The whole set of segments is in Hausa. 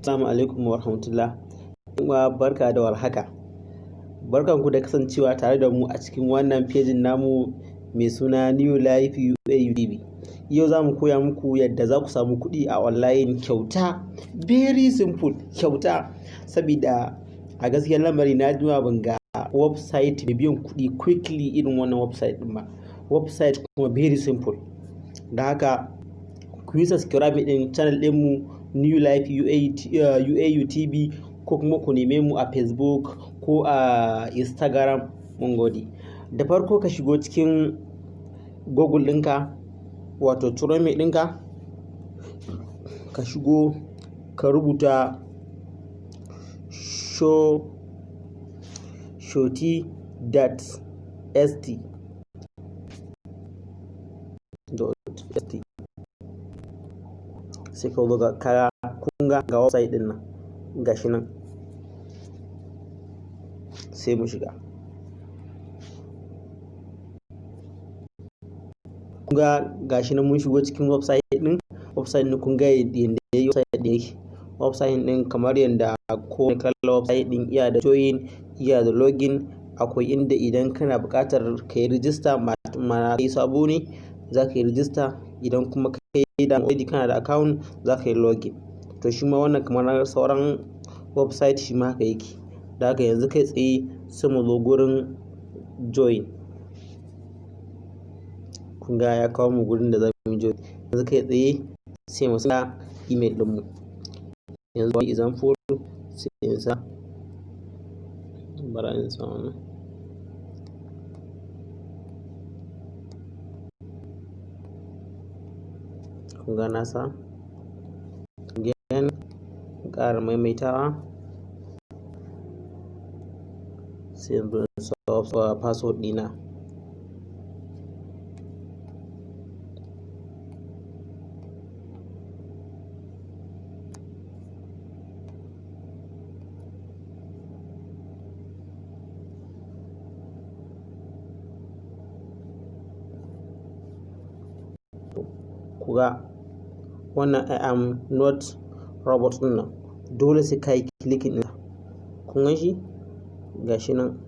Assalamu alaikum wa rahmatullah. Uwa barka da warhaka. Barkanku da kasancewa tare da mu a cikin wannan fejin namu mai suna New Life UAU TV. Yau za mu koya muku yadda za ku samu kuɗi a online kyauta. Very simple, kyauta. Sabida a gaskiyar lamari na jima ban ga website mai biyan kuɗi quickly irin wannan website ɗin ba. Website kuma very simple. Da haka ku yi subscribe ɗin channel ɗinmu New Life UAU TV ko kuma ku neme mu a Facebook ko a Instagram, mun gode. Da farko ka shigo cikin Google ɗinka, wato Chrome ɗinka, ka shigo ka rubuta show shoti.st .st, sai ka zo ka kunga ga website ɗin nan, gashi nan, sai mu shiga. Kun ga gashi nan mun shigo cikin website ɗin. Website ɗin, kun ga yadda website ɗin yake. Website ɗin kamar yadda kowane kalar website ɗin, iya da join, iya da login. Akwai inda idan kana buƙatar ka yi register, ma'ana kai sabo ne, za ka yi register. Idan kuma kai da already kana da account, za ka yi login. To, shi ma wannan kamar sauran website, shi ma haka yake. Da haka yanzu kai tsaye sai mu zo gurin join. Kun ga ya kawo mu gurin da za mu yi join. Yanzu kai tsaye sai mu sa email ɗinmu. Yanzu wani example, sai in sa, bara in sa wannan. Kun ga na sa. Again, ƙara maimaitawa. Sai in zo in sa password ɗina. Ku ga wannan "I am not robot" ɗin nan, dole sai ka yi clicking ɗin. Kun gan shi? Gashi nan.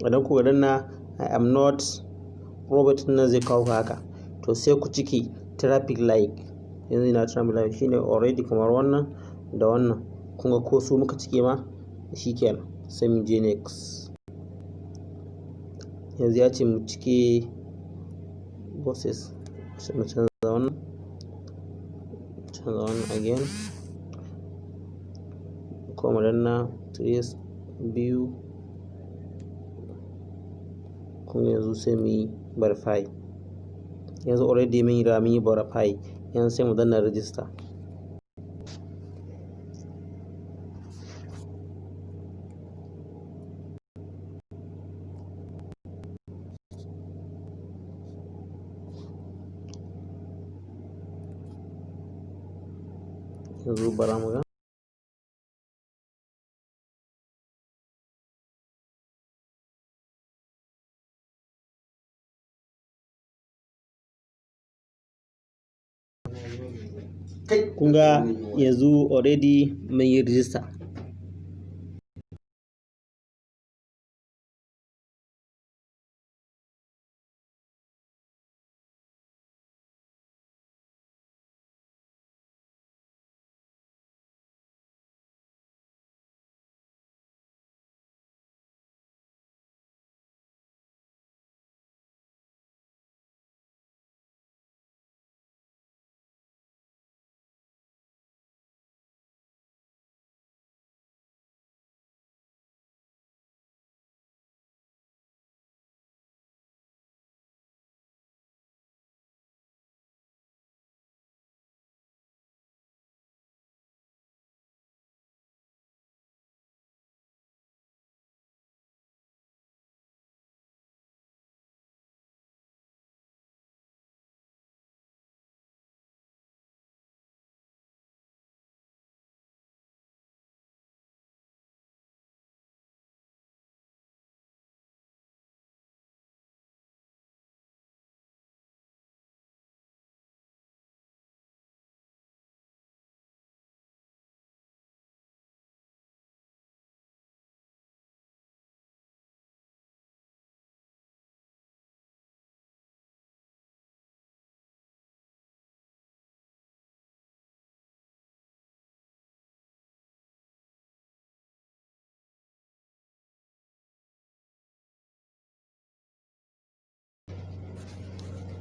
Idan kuka danna "I am not robot" ɗin nan, zai kawo ku haka. To, sai ku cike traffic light. Yanzu ina traffic light shine already kamar wannan da wannan. Kun ga ko su muka cike ma shikenan, sai mu je next. Yanzu ya ce mu cike boxes, sai mu canza wannan, canza wannan again. Ko mu danna trace biyu. Kun yanzu sai mu yi verify. Yanzu already mun yi riga mun yi verify. Yanzu sai mu danna register. Yanzu bara mu ga. Kun ga yanzu already mun yi register.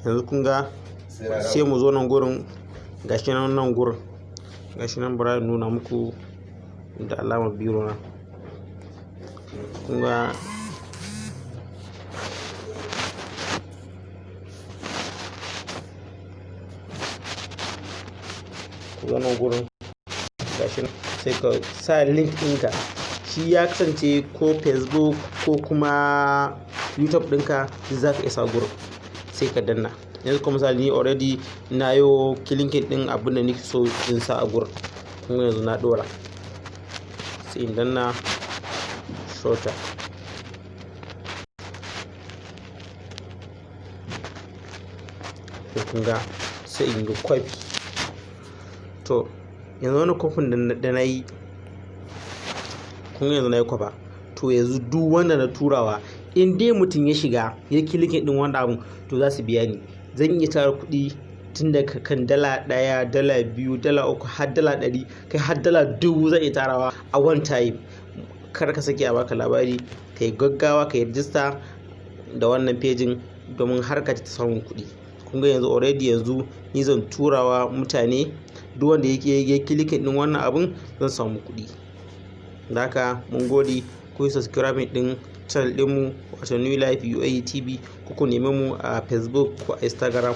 Yanzu kun ga sai mu zo nan gurin, gashi nan, nan gurin gashi nan, bara in nuna muku da alamar biro na. Kun ga, ku zo nan gurin, gashi nan, sai ka sa link ɗinka. Shi ya kasance ko Facebook ko kuma YouTube ɗinka, za ka isa gurin, sai ka danna. Yanzu kuma misali ni already na yo clicking ɗin abin da nake so in sa a gurin. Kun ga yanzu na ɗora, sai in danna shorter. To, kun ga sai in yi copy. To, yanzu wani copy da na yi, kun ga yanzu na yi kwafa. To, yanzu duk wanda na turawa, in dai mutum ya shiga ya clicking ɗin wannan abun, to za su biya ni. Zan iya tara kuɗi tun daga kan $1, $2, $3, har $100, kai har $1000 zan iya tarawa a one time. Kar ka sake a baka labari, ka yi gaggawa ka yi rijista da wannan pejin domin harka ta samun kuɗi. Kun ga yanzu already yanzu ni zan turawa mutane, duk wanda ya clicking ɗin wannan abun zan samu kuɗi. Da haka mun gode, ku yi subscribing ɗin channel ɗinmu, wato New Life UAE TV, ko ku neme mu a Facebook ko a Instagram.